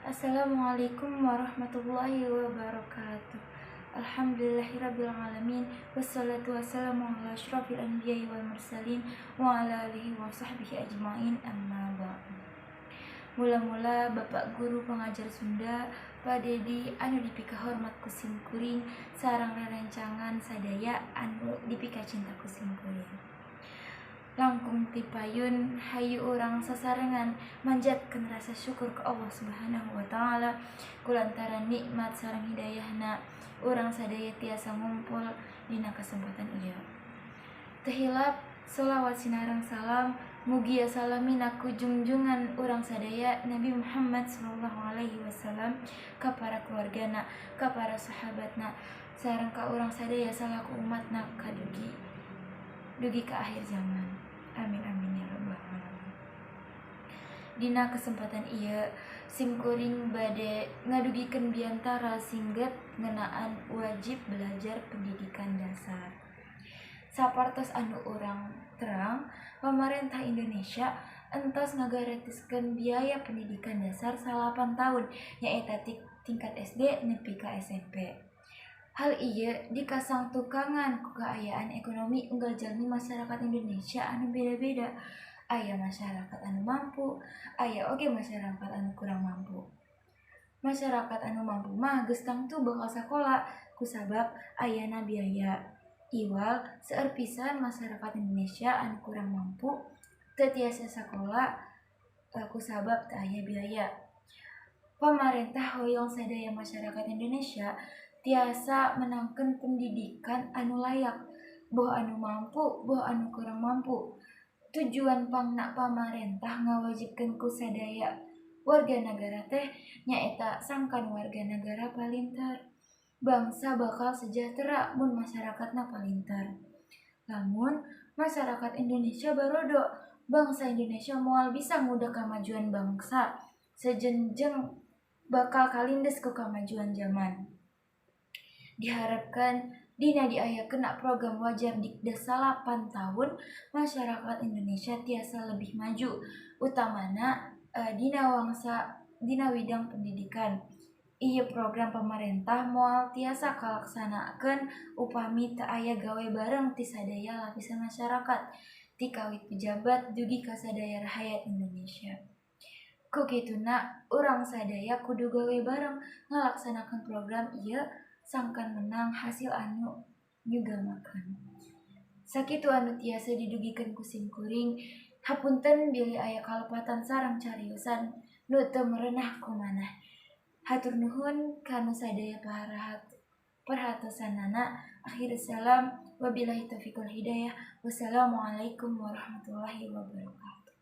Assalamualaikum warahmatullahi wabarakatuh. Alhamdulillahirabbil alamin, wassalatu wassalamu ala asyrafil anbiya'i wal mursalin wa ala alihi wa sahbihi ajmain, amma ba'du. Mula-mula, Bapak Guru pengajar Sunda, Pak Dedi, anu dipika hormat ku simkuring, sareng rerencangan sadaya anu dipika cinta ku simkuring. Langkung ti payun, hayu urang sasarengan manjatkeun rasa syukur ka Allah Subhanahu wa Taala kulantaran nikmat sareng hidayahna urang sadaya tiasa ngumpul dina kesempatan ieu. Teu hilap sholawat sinareng salam mugia salamina ku junjungan urang sadaya, Nabi Muhammad sallallahu alaihi wasallam, ka para keluargana, ka para sahabatna, sareng ka urang sadaya salaku umatna kadugi dugi ka akhir zaman. Amin amin ya rabbal alamin. Dina kesempatan ieu, simkuring bade ngadugikeun biantara singget ngeunaan wajib belajar pendidikan dasar. Sapertos anu urang terang, pamarentah Indonesia entos ngagaratiskeun biaya pendidikan dasar 9 tahun, nyaeta tingkat SD nepi ka SMP. Hal ieu dikasangtukangan ku kaayaan ekonomi unggal jalmi masyarakat Indonesia anu beda-beda. Aya masyarakat anu mampu, aya oge masyarakat anu kurang mampu. Masyarakat anu mampu mah geus tangtu bakal sakola kusabab ayana biaya. Iwal seueur pisan masyarakat Indonesia anu kurang mampu teu tiasa sakola kusabab teu aya biaya. Pamarentah hoyong sadaya masyarakat Indonesia tiasa meunangkeun pendidikan anu layak, boh anu mampu boh anu kurang mampu. Tujuan pangna pamarentah ngawajibkeun ku sadaya warga nagara teh nyaeta sangkan warga nagara palinter. Bangsa bakal sejahtera mun masyarakatna palinter. Lamun masyarakat Indonesia barodo, bangsa Indonesia moal bisa ngudag kamajuan bangsa sejen jeung bakal kalindes ku kamajuan jaman. Diharapkeun dina diayakeunna program wajib Dikdas 9 tahun, masyarakat Indonesia tiasa lebih maju, utamana dina widang pendidikan. Ieu program pamarentah moal tiasa kalaksanakeun upami teu aya gawe bareng ti sadaya lapisan masyarakat, ti kawit pejabat dugi ka sadaya rahayat Indonesia. Ku kituna, urang sadaya kudu gawe bareng ngalaksanakeun program ieu sangkan meunang hasil anu nyugamakeun. Sakitu anu tiasa didugikeun ku simkuring. Hapunten bilih aya kalepatan sareng cariosan nu teu merenah ku manah. Hatur nuhun kanu sadaya perhatosanana. Akhir salam, wabillahi taufiq wal hidayah. Wassalamualaikum warahmatullahi wabarakatuh.